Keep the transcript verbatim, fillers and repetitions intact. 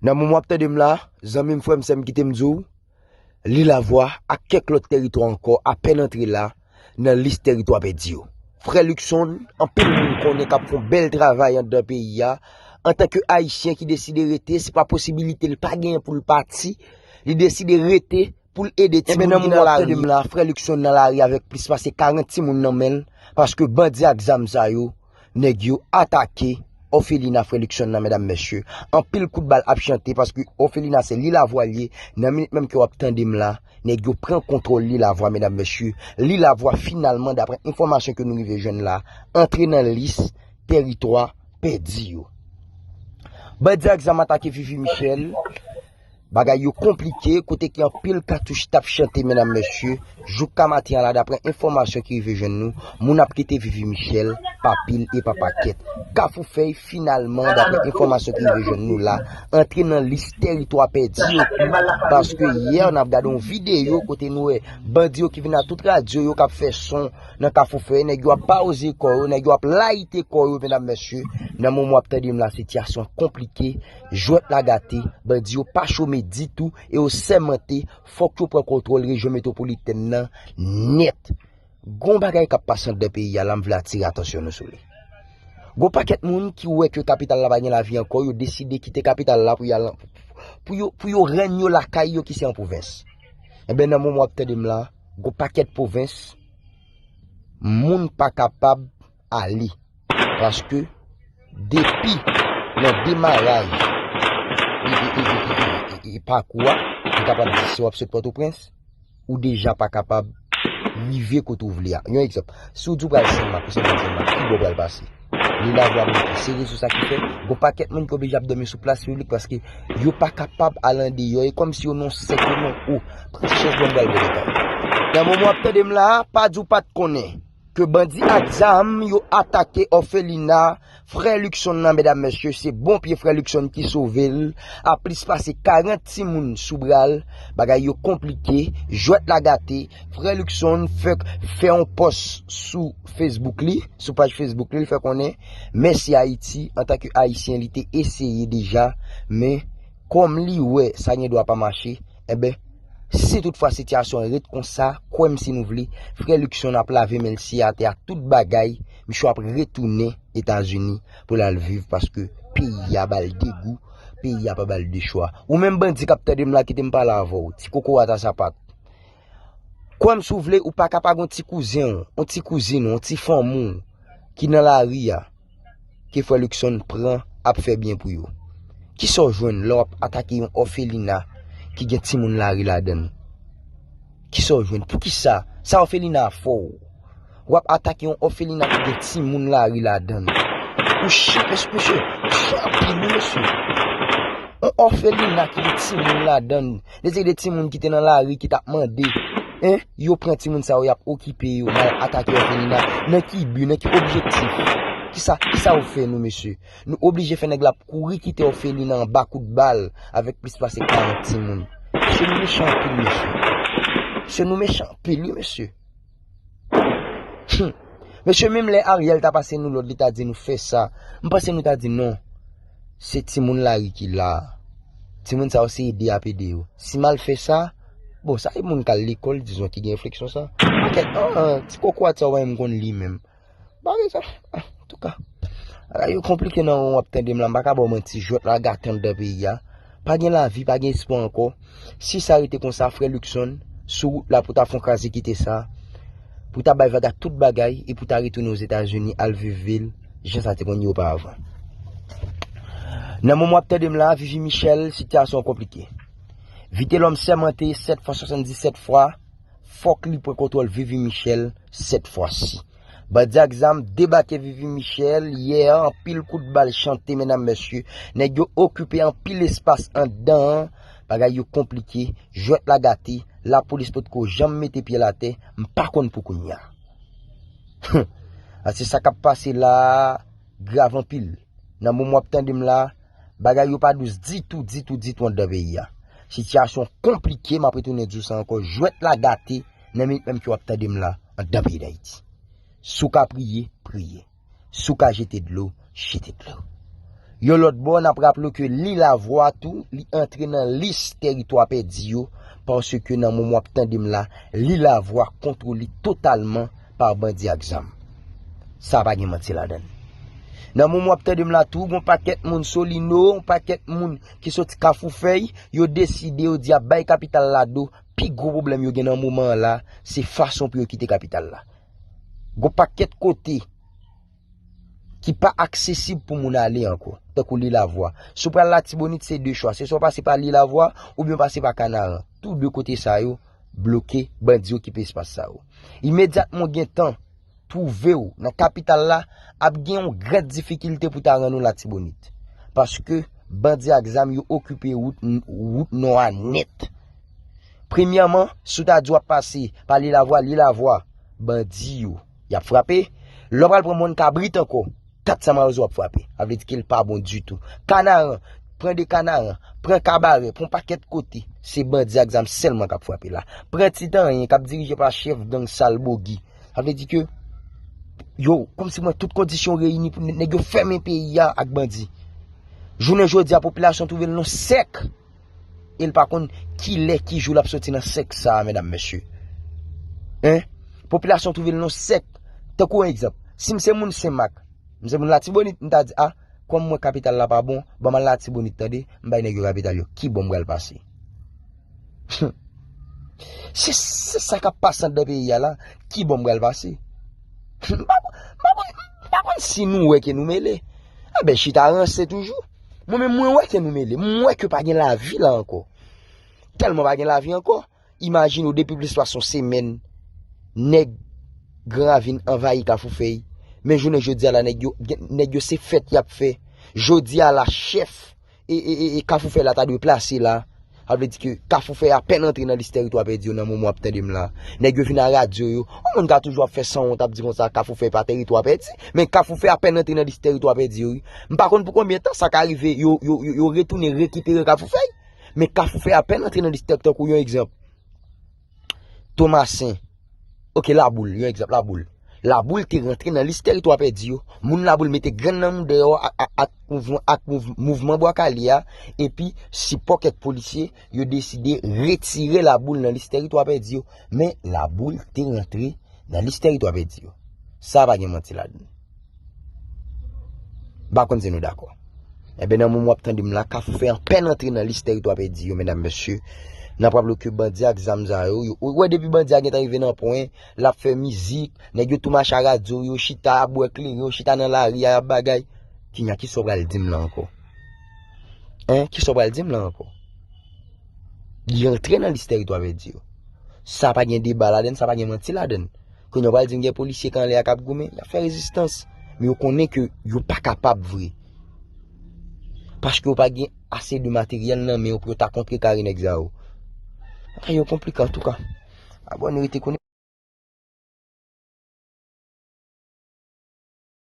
Nan moman w ap tande m la, zanmi m, frè m, sè m, kite m di w, Lilavwa ak kèk lòt tèritwa ankò apèn antre la nan lis tèritwa pèdi yo. Frè Luckson, anpil moun konnen k ap fè yon bèl travay anndan peyi a. Antanke Ayisyen ki deside rete, se pa posibilite l pa genyen pou l pati, li deside rete pou l ede timoun ki nan lari. Frè Luckson nan lari avèk plis pase karant timoun nan men l, paske bandi ak zam sa yo, nèg yo atake òfelina Frè Luckson nan, medam, mesye. Anpil kout bal ap chante, paske òfelina se Lilavwa l ye. Nan minit menm ke w ap tande m la, nèg yo pran kontwòl Lilavwa, medam, mesye. Lilavwa, finalman, daprè enfòmasyon ke nou rive jwenn la, antre nan lis tèritwa pèdi yo. Bandi ak zam atake Vivi Michel. Bagay yo konplike, kote ke anpil katouch t ap chante, medam, mesye, jouka maten an la, daprè enfòmasyon ki rive jwenn nou, moun ap kite Vivi Michel pa pil e pa pakèt. Kafou Fèy, finalman, daprè enfòmasyon ki rive jwenn nou la, antre nan lis tèritwa pèdi yo tou, paske yè n ap gade yon videyo kote nou wè bandi yo ki vin a tout radyo yo k ap fè son nan Kafou Fèy, nèg yo ap pawoze kò yo, nèg yo ap layite kò yo, medam, mesye. Nan moman w ap tande m la, sitiyasyon konplike, jwèt la gate, bandi yo pa chome ditou e yo sèmante fòk yo pran kontwòl rejyon metwopolitèn nan nèt. Gon bagay k ap pase anndan peyi a la, m vle atire atansyon nou sou li. Gon pakèt moun ki wè ke kapital la pa gen lavi ankò, yo deside kite kapital la pou y al, pou yo, pou yo rann yo lakay yo ki se an pwovens. Enben, nan moman w ap tande m la, gon pakèt pwovens, moun pa kapab ale. Paske depi nan demaraj e, e, e, e, e, e, e pakou a, m kapab di si w ap sot Pòtoprens, ou deja pa kapab rive kote w vle a. Yon egzanp, si w di w pral Senmak, ou sot nan Senmak, ki bò w pral pase? Lilavwa monte. Se rezon sa ki fè gon pakèt moun ki oblije ap dòmi sou plas piblik paske yo pa kapab al andeyò. E kòmsi yo nan sèk, yo nan o. Pran ti chans, ban m pral bon detay. Nan moman w ap tande m la a, pa di w pa t konnen ke bandi ak zam yo atake òfelina Frè Luckson nan, medam, mesye, se bon pye Frè Luckson ki sove l, a plis pase karant timoun sou bra l, bagay yo konplike, jwèt la gate, Frè Luckson fèk fè yon pòs sou Facebook li, sou paj Facebook li, l fè konnen, mèsi Ayiti, antanke Ayisyen, li te eseye deja, men kòm li wè sa gen dwa pa mache, enben, si toutfwa sitiyasyon an ret konsa, kwè m si nou vle, Frè Luckson ap lave men l si atè a tout bagay, misye ap retounen Etazini pou l al viv paske peyi a ba l degou, peyi a pa ba l de chwa. Ou menm bandi k ap tande m la, kite m pale avè w, ti kokorat a sapat. Kwè m si w vle, ou pa ka pa gon ti kouzen w, yon ti kouzin w, yon ti fanmi w ki nan lari a, ke Frè Luckson pran ap fè byen pou yo. Kisa w jwenn lè w ap atake yon òfelina ki gen timoun lari ladan l? Kisa w jwenn? Poukisa? Sa òfelina a fè w? W ap atake yon òfelina ki gen timoun lari ladan l. Ou ch-, mesye, mesye, ou ch anpil, wi, mesye. Yon òfelina ki gen timoun ladan l. De se de timoun ki te nan lari, ki t ap mande, en, yo pran timoun sa yo, y ap okipe yo, y al atake òfelina. Nan ki bi, nan ki objektif? Kisa, kisa w fè nou, mesye? Nou oblije fè nèg la ap kouri kite òfelina anba kout bal avèk plis pase karant timoun. Mesye, nou mechan anpil, mesye. Mesye, nou mechan anpil, wi, mesye. Hum. Mesye, menm lè Ariel ta pase nou lòd, li ta di nou fè sa. M panse nou ta di non. Se timoun lari ki la. Timoun sa yo se ede y ap ede yo. Si m al fè sa, bon, sa e moun k al lekòl, dizon, ki gen refleksyon sa. Kèk, ah, ti kokorat sa w pa menm konn li menm. Bagay sa, ah, antouka. Bagay yo konplike nan moman w ap tande m la, m pa ka ba w manti, jwèt la gate anndan peyi a. Pa gen lavi, pa gen espwa ankò. Si sa rete konsa, frè Luckson, sou wout la pou ta fè yon kraze kite sa, pou ta bay vag a tout bagay e pou ta retounen Ozetazini, al viv vil, jan sa te konn ye oparavan. Nan moman w ap tande m la, Vivi Michel, sitiyasyon an konplike. Vitelòm sèmante sèt fwa, swasanndisèt fwa, fòk li pran kontwòl Vivi Michel sèt fwa si. Bandi ak zam debake Vivi Michel yè, anpil kout bal chante, medam, mesye. Nèg yo okipe anpil espas anndan an. Bagay yo konplike, jwèt la gate, lapolis potko janm mete pye l atè, m pa konn pou kounye a. Paske sa k ap pase la a grav anpil. Nan moman w ap tande m la, bagay yo pa dous ditou, ditou, ditou anndan peyi a. Sitiyasyon konplike, m ap retounen di w sa ankò, jwèt la gate, nan minit menm ke w ap tande m la, anndan peyi Dayiti. Si w ka priye, priye. Si w ka jete dlo, jete dlo. Yon lòt bò, n ap raple w ke Lilavwa tou, li antre nan lis tèritwa pèdi yo, paske nan moman w ap tande m la, Lilavwa kontwole totalman pa bandi ak zam. Sa pa gen manti ladan l. Nan moman w ap tande m la tou, gon pakèt moun Solino, yon pakèt moun ki soti Kafou Fèy, yo deside, yo di y ap bay kapital la do. Pi gwo pwoblèm yo gen nan moman an la, se fason pou yo kite kapital la. Gon pakèt kote ki pa aksesib pou moun ale ankò, tankou Lilavwa. Si w pral Latibonit, se de chwa. Se swa w pase pa Lilavwa oubyen w pase pa Kanaran. Tou de kote sa yo bloke, bandi okipe espas sa yo. Imedyatman w gen tan twouve w nan kapital la, ap gen yon gran difikilte pou ta rann ou Latibonit. Paske bandi ak zam yo okipe wout, wout nò a nèt. Premyèman, si w ta di w ap pase pa Lilavwa, Lilavwa, bandi yo, y ap frape. Lè w pral pran Mòn Kabrit ankò, kat sa Mawozo ap frape. Sa vle di ke l pa bon ditou. Kanaran, pran de Kanaran, pran Kabarè, pran pakèt kote, se bandi ak zam sèlman k ap frape la. Pran Titanyen k ap dirije pa chèf gang Sal Bogi. Sa vle di ke yo, kòmsi mwen, tout kondisyon reyini pou nèg yo fèmen peyi a ak bandi. Jounen jodi a, popilasyon twouve l nan sèk. E l pa konn kilè, ki jou l ap soti nan sèk sa a, medam, mesye. Hein? Popilasyon twouve l nan sèk. Tankou yon egzanp, si m se moun Senmak, m se moun Latibonit, m ta di, a, kòm mwen kapital la pa bon, ban m al Latibonit, tande, m bay nèg yo kapital yo. Ki bò m pral pase? Se, se sa k ap pase anndan peyi a la. Ki bò m pral pase? M pa, m pa konn, m pa konn si nou wè ke nou mele. Enben, chita ranse toujou. Mwen menm, mwen wè ke nou mele. Mwen wè ke pa gen lavi la ankò. Tèlman pa gen lavi ankò. Imajine w, depi plis pase yon semèn, nèg Gran Ravin anvayi Kafou Fèy. Men jounen jodi a la, nèg yo, nèg yo se fèt y ap fè. Jodi a la, chèf e, e, e, e Kafou Fèy la ta dwe plase la. Sa vle di ke Kafou Fèy apèn antre nan lis tèritwa pèdi yo nan moman w ap tande m la. Nèg yo vin a radyo yo. Yon moun ka toujou ap fè sanwont, ap di konsa Kafou Fèy pa tèritwa pèdi. Men Kafou Fèy apèn antre nan lis tèritwa pèdi yo, wi. M pa konn pou konbyen tan sa ka rive, yo, yo, yo, yo retounen rekipere Kafou Fèy. Men Kafou Fèy apèn antre nan lis tèritwa, tankou yon egzanp. Tomasen. Ok, Laboul, yon egzanp, Laboul. Laboul te rantre nan lis tèritwa pèdi yo. Moun Laboul mete grenn nan mouda yo ak, ak, ak mouvman, ak mouv-, mouvman Bwa Kale a, epi sipò kèk polisye, yo deside retire Laboul nan lis tèritwa pèdi yo. Men Laboul te rantre nan lis tèritwa pèdi yo. Sa pa gen manti ladan l. M pa konn si nou dakò. Enben, nan moman w ap tande m la, Kafou Fèy apèn antre nan lis tèritwa pèdi yo, medam, mesye. N ap raple ke bandi ak zam sa yo, yo, ou wè depi bandi a gentan rive nan pwen, l ap fè mizik, nèg yo tou mache a radyo, yo chita, bwè kleren, yo chita nan lari a, y ap bagay. Kounya, kisa w pral di m la ankò? Hein? Kisa w pral di m la ankò? Li antre nan lis tèritwa pèdi yo. Sa pa gen deba ladan l, sa pa gen manti ladan l. Kounye a w pral di m gen polisye k anlè a k ap goumen, y ap fè rezistans. Men yo konnen ke yo pa kapab vre. Paske yo pa gen ase de materyèl nan men yo pou yo ta kontrekare nèg sa yo. Bagay yo konplike antouka. Abòne, rete konnen.